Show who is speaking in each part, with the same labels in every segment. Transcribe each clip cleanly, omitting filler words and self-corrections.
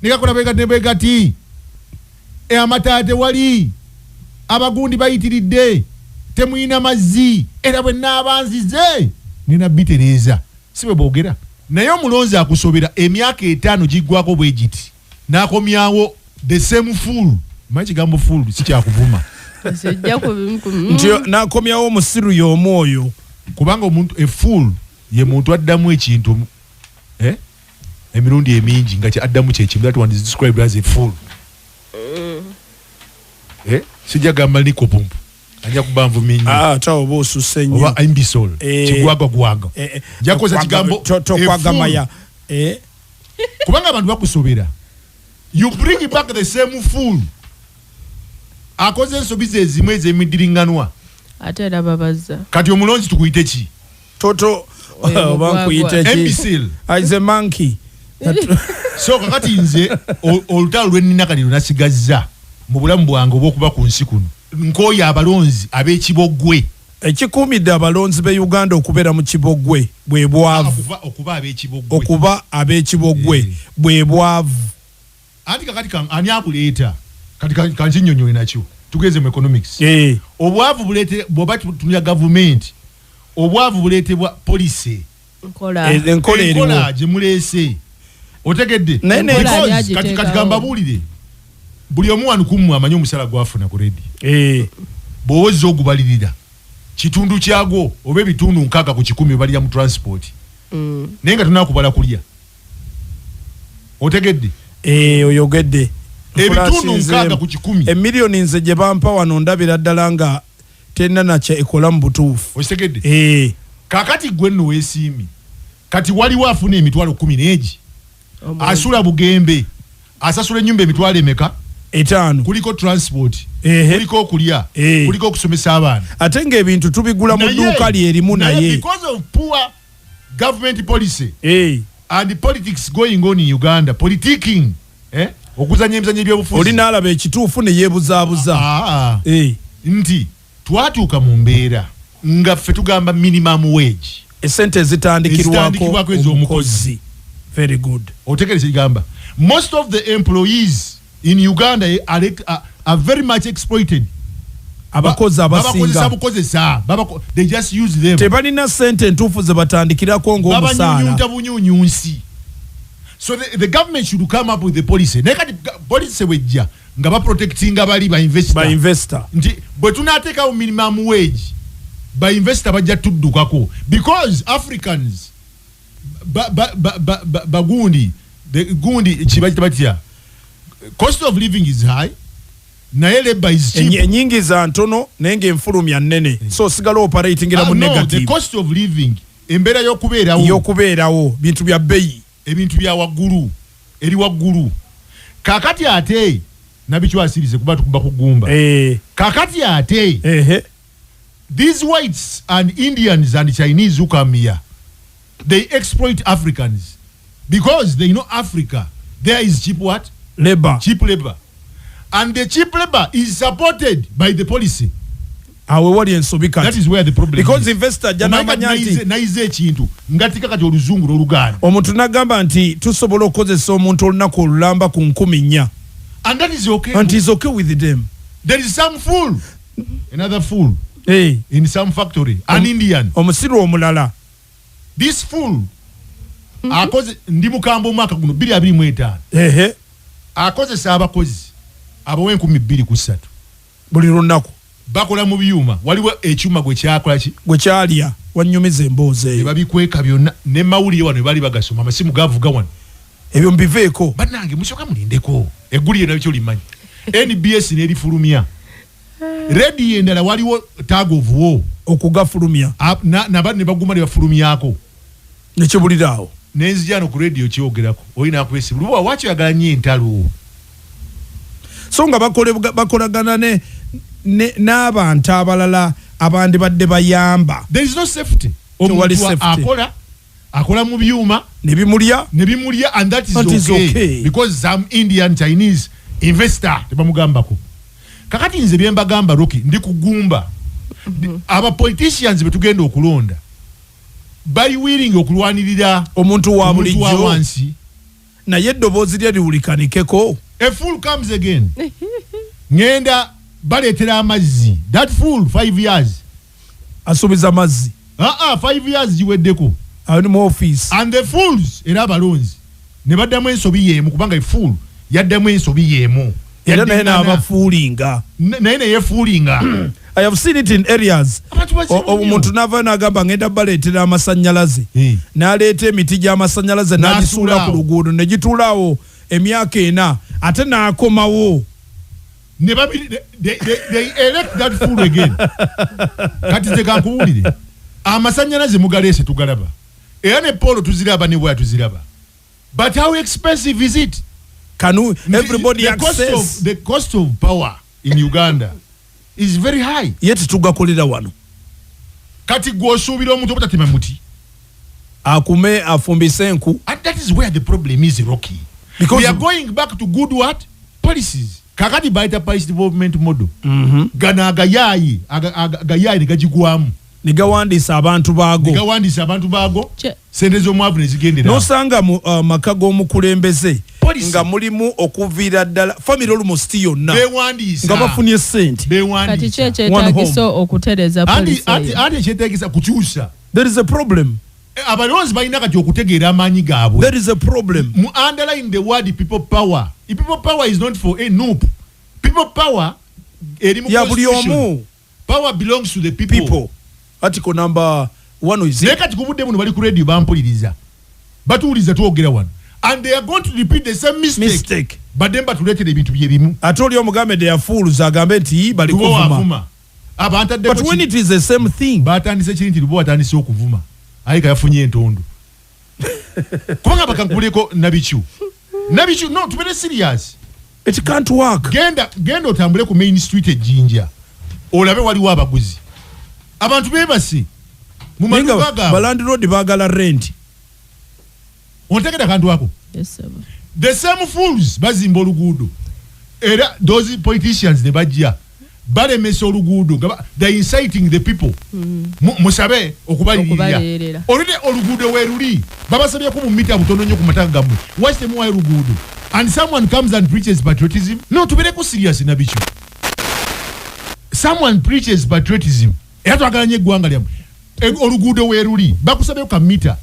Speaker 1: Negakola bwegati ne bwegati. Amataala tewali, abagundi bayitiridde, temuyina mazzi, era bwe naaba nzize nina bitereeza. Si bwe boogera? Naye omulonzi akusobera, emyaka 5 giggwako bwe giti, n'akomyawo the same fool. Manyi kigambo fool si kyakuvuma.
Speaker 2: Sijja ku
Speaker 3: Nti nakomyawo omusiru y'omu oyo.
Speaker 1: Kubanga omuntu, a fool ye muntu addamu ekintu emirundi emingi nga addamu kyekimu. That one is described as a fool. Sijja gamba nikopumpu, ajja kuba nvumi nnyo.
Speaker 3: Ah, ate oba osusse nnyo.
Speaker 1: Oba imbecile. Kigwagagwaga. Nja kukozesa kigambo
Speaker 3: Tokwagamaya.
Speaker 1: Kubanga abantu bakusobera. You bring back the same fool, akoze ensobi ze ezimu ez'emiddiringanwa.
Speaker 2: Ate era babazza.
Speaker 1: Kati omulonzi tukuyite ki?
Speaker 3: Toto.
Speaker 2: Oyo
Speaker 3: Oba
Speaker 2: mugwagwa.
Speaker 3: nkuyite ki?
Speaker 1: Imbecile.
Speaker 3: Is a monkey.
Speaker 1: So kakati nze olutalo lwe nnina kati lwenasigazza mu bulamu bwange obw'okuba ku nsi kuno, nkooye abalonzi ab'ekibogwe.
Speaker 3: Ekikuumidde abalonzi b'e Uganda okubeera mu kibogwe bwe bwavu.
Speaker 1: Okuba ab'ekibogwe.
Speaker 3: Okuba ab'ekibogwe bwe bwavu.
Speaker 1: Anti kakati ani abuleeta? Kati kankinyonyole nakyo, tugenze mu economics. Obwavu buleete, bw'oba tutunulira gavumenti, obwavu buleetebwa policy.
Speaker 2: Nkola.
Speaker 3: Enkola eriwo.
Speaker 1: Enkola gye muleese, otegedde?
Speaker 3: Naye
Speaker 2: Enkola ani
Speaker 1: Because
Speaker 2: agiteekawo?
Speaker 1: kati gambabuulire, buli omu wano kummwe amanyi omusala gwafuna ku redi. Bw'oba ozza ogubalirira, kitundu kyagwo oba ebitundu 60% obalira mu transport, naye nga tonakubala kulya, otegedde?
Speaker 3: Oyogedde.
Speaker 1: Ebitundu
Speaker 3: Nfulasinzeemu.
Speaker 1: 60%.
Speaker 3: Emiliyoni nze gye bampa wano ndabira ddala nga terina nakye ekola mu butuufu.
Speaker 1: Okitegedde? Kakati gwe nno weesiimi, kati waliwo afuna emitwalo 10 n'egi, asula Bugembe, asasula ennyumba emitwalo emeka?
Speaker 3: 5.
Speaker 1: Kuliko transport, kuliko okulya, kuliko okusomesa abaana.
Speaker 3: Ate ng'ebintu tubigula mu dduuka lyerimu. Naye
Speaker 1: because of poor government policy and politics going on in Uganda, politicking, okuzanya emizanyo ebyobufuzi.
Speaker 3: Oli n'alaba ekituufu ne yeebuzaabuza.
Speaker 1: Ah, ah. Nti twatuuka mu mbeera nga ffe tugamba minimum wage.
Speaker 3: Esente ezitandikirwako.
Speaker 1: Ezitandikirwako ez'omukozi.
Speaker 3: Omukozi, very good.
Speaker 1: Otegereza kigamba, most of the employees in Uganda are very much exploited.
Speaker 3: Abakozi
Speaker 1: Babakozesa
Speaker 3: abasinga
Speaker 1: bukozesa. They just use them.
Speaker 3: Tebalina sente entuufu ze batandikirako ng'omusaala.
Speaker 1: Babanyunyunta bunyunyunsi. So the government should come up with the policy. Naye kati policy bwejja nga baprotectinga bali ba investor,
Speaker 3: ba investor,
Speaker 1: nti bwe tunateekawo minimum wage, ba investor bajja tuddukako, because Africans bagundi gundi kibakita batya, cost of living is high, naye labor is cheap.
Speaker 3: Enyingiza ntono naye ng'enfulumya nnene, so osigala operatingira
Speaker 1: Ah,
Speaker 3: mu
Speaker 1: no, the
Speaker 3: negative.
Speaker 1: cost of living, embeera y'okubeerawo.
Speaker 3: Y'okubeerawo, bintu bya bbeeyi.
Speaker 1: Ebintu bya waggulu, eri waggulu. Kakati ate nabikyasirize kuba tukuba kugumba. Kakati ate these whites and Indians and Chinese who come here, they exploit Africans because they know Africa, there is cheap what?
Speaker 3: Labor.
Speaker 1: Cheap labor, and the cheap labor is supported by the policy.
Speaker 3: Awe wali ensobi kati.
Speaker 1: That is where the problem
Speaker 3: Because
Speaker 1: is.
Speaker 3: investor ajja
Speaker 1: Omanyi kati
Speaker 3: n'amanya nti
Speaker 1: nayize ekintu ngatika kati oluzungu n'oluganda.
Speaker 3: Omuntu n'agamba nti tusobola okukozesa omuntu olunaku olulamba ku 4,000.
Speaker 1: And that is okay.
Speaker 3: And is okay with them.
Speaker 1: There is some fool, another fool in some factory, an Indian.
Speaker 3: Omusiru omulala.
Speaker 1: This fool akoze, ndi mukambwe, omwaka guno 2025, akozesa abakozi abawa 2,000 ku 3.
Speaker 3: Buli lunaku.
Speaker 1: Bakola mu byuma, waliwo ekyuma gwe kyakola ki?
Speaker 3: Gwe kyalya, wanyumiza emboozi
Speaker 1: Ne
Speaker 3: eyo.
Speaker 1: babikweka byonna, ne mawulire wano bali bagasoma, amasimu gavuga wano.
Speaker 3: Ebyo mbiveeko.
Speaker 1: Bannange, musooka mulindeko, eggulire nabyo limanyi NBS nerifulumya, rediyo endala waliwo tug of war.
Speaker 3: Okugafulumya.
Speaker 1: Naba ne baguma ne bafulumyako.
Speaker 3: Nekibuliraawo.
Speaker 1: Nenzijano ku rediyo kyogerako, olina akwesibu waki oyagala nnyo entalo.
Speaker 3: So nga bakolagana n'abantu abalala abandibadde bayamba.
Speaker 1: There is no safety.
Speaker 3: Tewali
Speaker 1: Omuntu
Speaker 3: safety.
Speaker 1: akola mu byuma.
Speaker 3: Ne bimulya.
Speaker 1: Ne bimulya, and that is
Speaker 3: That is
Speaker 1: okay,
Speaker 3: okay.
Speaker 1: because some Indian, Chinese investor tebamugambako. Kakati nze byembagamba, Roki, ndi kugumba. Aba politicians betugenda okulonda bali willing okulwanirira
Speaker 3: omuntu wa
Speaker 1: omuntu wa
Speaker 3: bulijjo?
Speaker 1: wansi?
Speaker 3: Naye eddoboozi lye liwulikanikeko.
Speaker 1: A fool comes again, ngenda baleetera amazzi. That fool, 5 years.
Speaker 3: Asuubiza mazzi.
Speaker 1: Aa, 5 years giweddeko.
Speaker 3: Ali mu office.
Speaker 1: And the fools, era abalonzi ne baddamu ensobi yeemu, kubanga efool yaddamu ensobi yeemu.
Speaker 3: Era naye n'abafuulinga.
Speaker 1: Naye neyefuulinga.
Speaker 3: I have seen it in areas.
Speaker 1: Abantu bazibu nnyo.
Speaker 3: Omuntu n'avaayo n'agamba, ngenda baleetera amasannyalaze. N'aleeta emiti gy'amasannyalaze n'agisuula
Speaker 1: N'asuula
Speaker 3: ku
Speaker 1: awo.
Speaker 3: luguudo, ne gituula awo emyaka 4, ate n'akomawo.
Speaker 1: Ne they elect that fool again. Kati nze kankuwulire, amasannyalaze mugaleese, tugalaba, era ne pole tuziraba, ne waya tuziraba, but how expensive is it?
Speaker 3: Can we, everybody
Speaker 1: The cost
Speaker 3: access?
Speaker 1: of, the cost of power in Uganda is very high.
Speaker 3: Ye tetugakolera wano.
Speaker 1: Kati gwosuubira omuntu obutatema muti
Speaker 3: akume afumbise enku.
Speaker 1: And that is where the problem is, Rocky.
Speaker 3: Because-
Speaker 1: We are going back to good what policies. Kakati bayita policy development model. Gano agayaayi agayaayi ne gagigwamu.
Speaker 3: Ne gawandiisa abantu baago.
Speaker 1: Ne gawandiisa abantu baago, sente z'omwavu ne zigendera.
Speaker 3: Nosanga mu maka g'omukulembeze
Speaker 1: Policy.
Speaker 3: nga mulimu okuviira ddala family almost yonna
Speaker 1: bewandiisa
Speaker 3: nga bafunye sente.
Speaker 2: Kati
Speaker 1: Bewandiisa.
Speaker 2: ki ekyetagisa okutereza policy eyo?
Speaker 1: Anti ekyetagisa kukyusa.
Speaker 3: There is a problem.
Speaker 1: Abalonzi balina kati okutegeera amaanyi gaabwe.
Speaker 3: There is a problem.
Speaker 1: Mu underline the word people power. People power is not for a NUP. People power eri mu
Speaker 3: Ya buli
Speaker 1: constitution.
Speaker 3: omu.
Speaker 1: Power belongs to the people.
Speaker 3: People, article number 1 is
Speaker 1: Naye
Speaker 3: it?
Speaker 1: kati ku budde buno bali ku radio, bampuliriza, batuwuliriza twogera wano, and they are going to repeat the same mistake.
Speaker 3: Mistake.
Speaker 1: Badde mbatuleetera ebintu byebimu.
Speaker 3: Ate oli omugambe deyafuuluza agambe nti bali
Speaker 1: Lubowa
Speaker 3: kuvuma.
Speaker 1: avuma. Abantu
Speaker 3: But when it is the same thing.
Speaker 1: Batandise kiri nti Lubowa atandise okuvuma, aye ka yafunye entondo, kubanga bakankuleko nabikyu nabikyu. No, tubere serious.
Speaker 3: It can't work.
Speaker 1: Genda, genda otambule ku main street ejjinja, olabe waliwo abaguzi, abantu beebase mu
Speaker 3: Naye nga
Speaker 1: maduuka gaabwe.
Speaker 3: Balandlord baagala rent.
Speaker 1: Ontegera akantu ako?
Speaker 2: Yes, sir.
Speaker 1: The same fools bazimba oluguudo, era those politicians ne bajja balemesa oluguudo nga they inciting the people. Musabe okubalirira.
Speaker 2: Okubalirira.
Speaker 1: Oludde oluguudo weruli, babasabyeko mu mita butono nnyo ku mataka gammwe, waki temuwayo oluguudo? And someone comes and preaches patriotism. No, tubeereko serious nabikyo. Someone preaches patriotism, era twagala nnyo eggwanga lyammwe. Oluguudo weruli, bakusabyeku ka mita.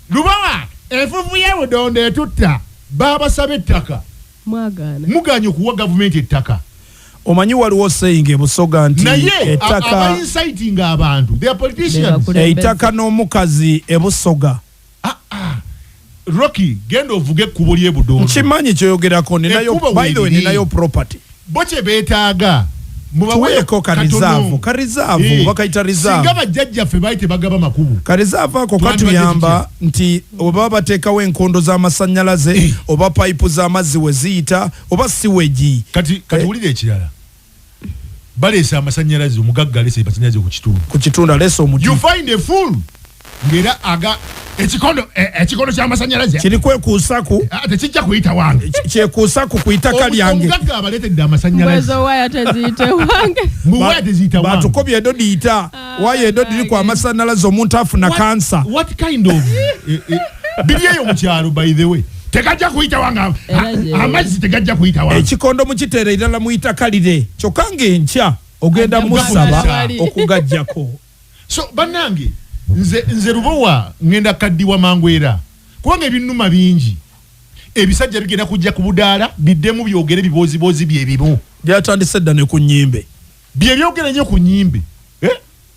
Speaker 1: Lubawa enfufu y'ebudondo etutta, babasaba ettaka.
Speaker 2: Mwagaana.
Speaker 1: Muganye okuwa gavumenti ettaka.
Speaker 3: Omanyi waliwo saying ebusoga nti
Speaker 1: Naye
Speaker 3: ettaka
Speaker 1: abainciting abantu, they are politicians.
Speaker 2: Bebakulembeze.
Speaker 3: Ettaka n'omukazi ebusoga.
Speaker 1: Ah, ah. Rocky, genda ovuge ekkubo ly'ebudondo.
Speaker 3: Nkimanyi kyoyogerako, ninayo.
Speaker 1: Ekkubo
Speaker 3: By the way,
Speaker 1: weeriri.
Speaker 3: ninayo property.
Speaker 1: Bo kye beetaaga,
Speaker 3: Tuweeko ka reserve, ka reserve, bakayita reserve.
Speaker 1: Singa bajjajjaffe baali tebagaba makubo.
Speaker 3: Ka reserve ako
Speaker 1: Twandibadde
Speaker 3: katuyamba nti oba bateekawo enkondo z'amasannyalaze oba payipu z'amazzi we ziyita oba sewage.
Speaker 1: Kati wulira ekirala, baleese amasanyalaze, omugagga aleese amasanyalaze ku kitundu.
Speaker 3: Ku kitundu aleese omuti.
Speaker 1: You find a fool ng'era aga ekikondo ky'amasanyalaze
Speaker 3: kiri kwekuusaku.
Speaker 1: Ah, tekijja kuyita wange.
Speaker 3: Kyekuusaku ku itaka lyange.
Speaker 1: Omugagga abaleetedde amasanyalaze.
Speaker 2: Mbwezo waya teziyite wange.
Speaker 1: Mbu waya teziyita wange.
Speaker 3: Batukobye edo diyita waya edo diriku amasannyalaze, omuntu afuna kansa.
Speaker 1: What kind of biri eyo mu kyalo, by the way, tegajja kuyita wange.
Speaker 2: Era
Speaker 1: Amazzi tegajja kuyita wange.
Speaker 3: Ekikondo mukiteera irala mu itaka lire, kyokka ng'enkya ogenda
Speaker 2: Ajja
Speaker 3: musaba
Speaker 2: kugala.
Speaker 3: okugajjako.
Speaker 1: So bannange, nze Lubowa ngenda kaddiwa mangu, era kubanga ebinnuma bingi. Ebisajja bigenda kujja ku budaala biddemu byogere bibooziboozi byebimu.
Speaker 3: Byatandise dda ne ku nnyimbe.
Speaker 1: Byebyogera nnyo ku nnyimbe. Eh?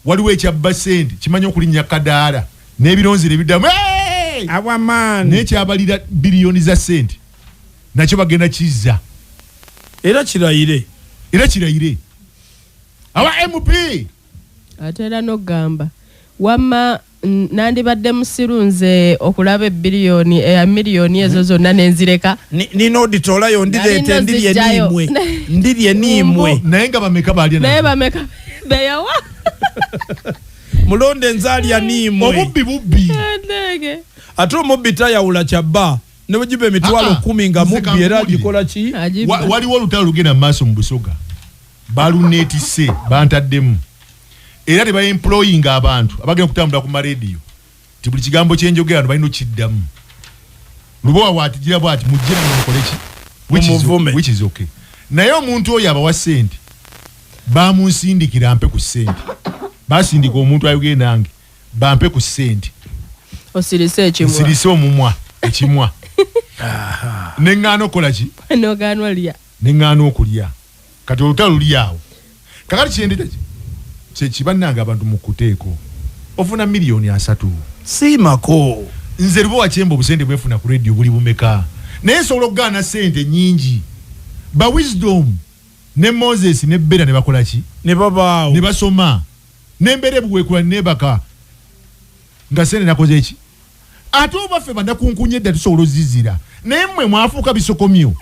Speaker 1: Waliwo ekyabba sente kimanyi okulinnya kadaala n'ebironzire biddamu. "Hey!"
Speaker 3: Awamaani.
Speaker 1: N'ekyabalira biliyoni za sente nakyo bagenda kizza.
Speaker 3: Era kirayire.
Speaker 1: Era kirayire aba MP.
Speaker 2: Ate era n'okugamba wamma nandibadde musiru nze okulaba ebbiliyoni eya miliyoni ezo zonna nenzireka.
Speaker 3: Nina oditoolayo ndireete.
Speaker 2: Nalina
Speaker 3: Ndirye
Speaker 2: nzijjayo.
Speaker 3: niimwe, ndirye niimwe.
Speaker 1: Naye nga bameka balya
Speaker 2: Naye
Speaker 1: nabo?
Speaker 2: bameka beyawa?
Speaker 3: Mulonde nzaalya niimwe.
Speaker 1: Obubbi bubbi.
Speaker 2: Ndege.
Speaker 3: Ate omubbi tayawula kyabba, ne bwe giba emitwalo
Speaker 1: Ah, ah.
Speaker 3: 10 nga
Speaker 1: Nze
Speaker 3: mubbi era
Speaker 1: kankubuulire.
Speaker 3: agikola ki?
Speaker 2: Agibba.
Speaker 1: Waliwo olutalo lugenda mu maaso mu Busoga, baluneetisse, bantaddemu, era tebaemployinga abantu abagenda okutambula ku marediyo ti buli kigambo kyenjogera no balina okiddamu. Lubowa bwatigira bwati, mujje namwe mukole ki?
Speaker 3: Mumuvume.
Speaker 1: Which is okay. Naye omuntu oyo abawa sente, bamunsindikira ampe ku sente. Basindika omuntu ayogere nange, bampe ku sente.
Speaker 2: Osirise ekimwa.
Speaker 1: Nsirise omumwa, ekimwa, neŋŋaana okukola ki?
Speaker 2: Nogaanwa lya.
Speaker 1: Neŋŋaana okulya. Kati olutalo luli awo. Kakati kyendeta kyekibannanga, abantu mu kuteeko ofuna 30 million.
Speaker 3: Siimako.
Speaker 1: Nze Lubowa Kyemba, obusente bwefuna ku radio buli bumeka? Naye nsobola okugaana sente nyingi. Ba Wisdom ne Moses ne Bera ne bakola ki?
Speaker 3: Ne babaawo.
Speaker 1: Ne basoma nembeera ebuweekula, nebaka nga sente nakoze eki. Ate obaffe banakunkunya edda, tusobola ozizira, naye mmwe mwafuuka bisokomyo.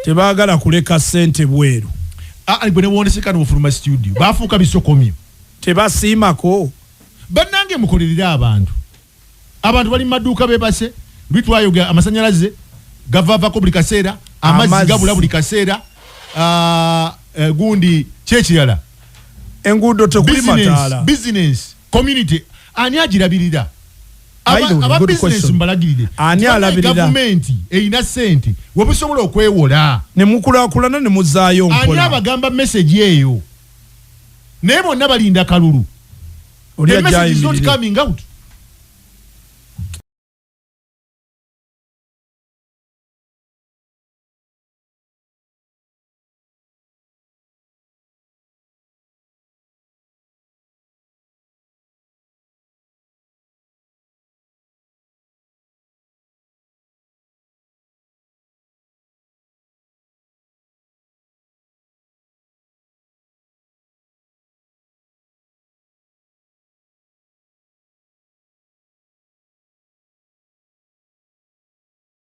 Speaker 3: Tebaagala kuleka sente bweru.
Speaker 1: Ah, gwe newondeseka nofuluma studio, bafuuka bisokomyo.
Speaker 3: Tebasiimako.
Speaker 1: Bannange, mukolerere abantu. Abantu bali mu maduuka bebase. Lwitwayoga amasanyalaze gavaavako buli kaseera, amazzi
Speaker 3: Amazzi.
Speaker 1: gabula buli kaseera. Ah, gundi kyekirala.
Speaker 3: Enguudo tekuli mataala.
Speaker 1: Business community, ani agirabirira?
Speaker 3: By the way,
Speaker 1: Aba
Speaker 3: good
Speaker 1: business
Speaker 3: question.
Speaker 1: mbalagirire.
Speaker 3: Ani
Speaker 1: Bannange,
Speaker 3: alabirira?
Speaker 1: Gavumenti erina sente webusobola okwewola.
Speaker 3: Ne mukulaakulana ne muzaayo
Speaker 1: Ani
Speaker 3: mpola.
Speaker 1: abagamba message eyo? Naye bonna balinda kalulu.
Speaker 3: Oli
Speaker 1: The message is not
Speaker 3: ajja ayimirire.
Speaker 1: coming out.